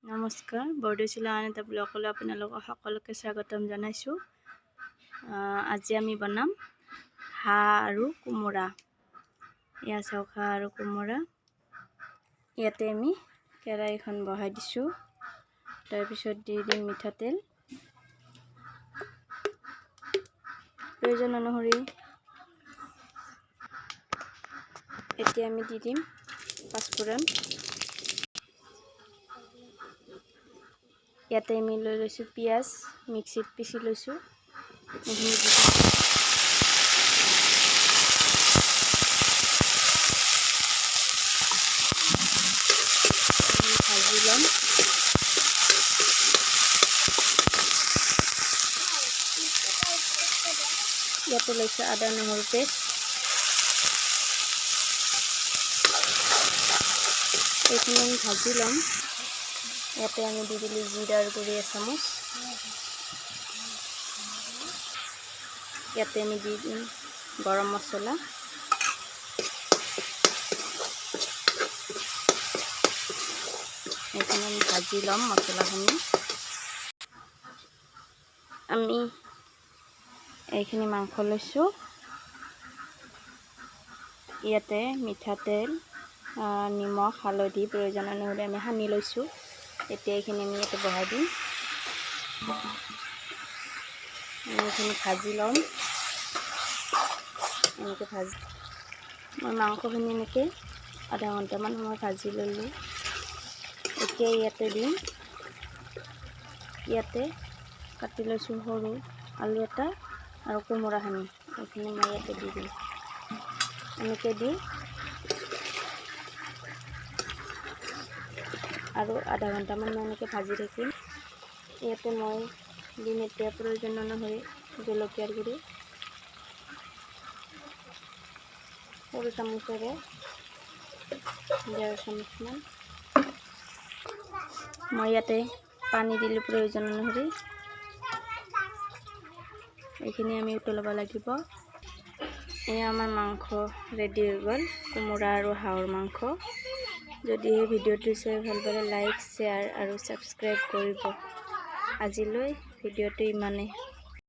নমস্কাৰ, বৰদৈচিলা আন এটা ব্লগলৈ আপোনালোকক সকলোকে স্বাগতম জনাইছোঁ। আজি আমি বনাম হাঁহ আৰু কোমোৰা। এয়া চাওক, হাঁহ আৰু কোমোৰা। ইয়াতে আমি কেৰাহীখন বহাই দিছোঁ। তাৰপিছত দি দিম মিঠাতেল প্ৰয়োজন অনুসৰি। এতিয়া আমি দি দিম পাঁচফোৰণ। ইয়াতে আমি লৈ লৈছোঁ পিঁয়াজ, মিক্সিত পিচি লৈছোঁ। এইখিনি দি দিম। ভাজি ল'ম। ইয়াতে লৈছোঁ আদা নহৰু পেষ্ট। এইখিনি আমি ভাজি ল'ম। ইয়াতে আমি দি দিলোঁ জিৰাৰ গুড়ি এচামুচ। ইয়াতে আমি দি দিম গৰম মছলা। এইখিনি আমি ভাজি ল'ম মছলাখিনি। আমি এইখিনি মাংস লৈছোঁ। ইয়াতে মিঠাতেল, নিমখ, হালধি প্ৰয়োজন অনুসৰি আমি সানি লৈছোঁ। এতিয়া এইখিনি আমি ইয়াতে বহাই দিম। এইখিনি ভাজি ল'ম এনেকৈ। ভাজি মই মাংসখিনি এনেকৈ আধা ঘণ্টামান সময় ভাজি ল'লোঁ। এতিয়া ইয়াতে দিম, ইয়াতে কাটি লৈছোঁ সৰু আলু এটা আৰু কোমোৰাখিনি। এইখিনি মই ইয়াতে দি দিম। এনেকৈ দি আৰু আধা ঘণ্টামান মই এনেকৈ ভাজি থাকিম। ইয়াতে মই দিম এতিয়া প্ৰয়োজন অনুসৰি জলকীয়াৰ গুড়ি, সৰু চামুচেৰে 1.5 চামুচমান। মই ইয়াতে পানী দিলোঁ প্ৰয়োজন অনুসৰি। এইখিনি আমি উতলাব লাগিব। এয়া আমাৰ মাংস ৰেডি হৈ গ'ল, কোমোৰা আৰু হাঁহৰ মাংস। যদি এই ভিডিঅ'টো চাই ভাল পালে লাইক, শ্বেয়াৰ আৰু ছাবস্ক্ৰাইব কৰিব। আজিলৈ ভিডিঅ'টো ইমানেই।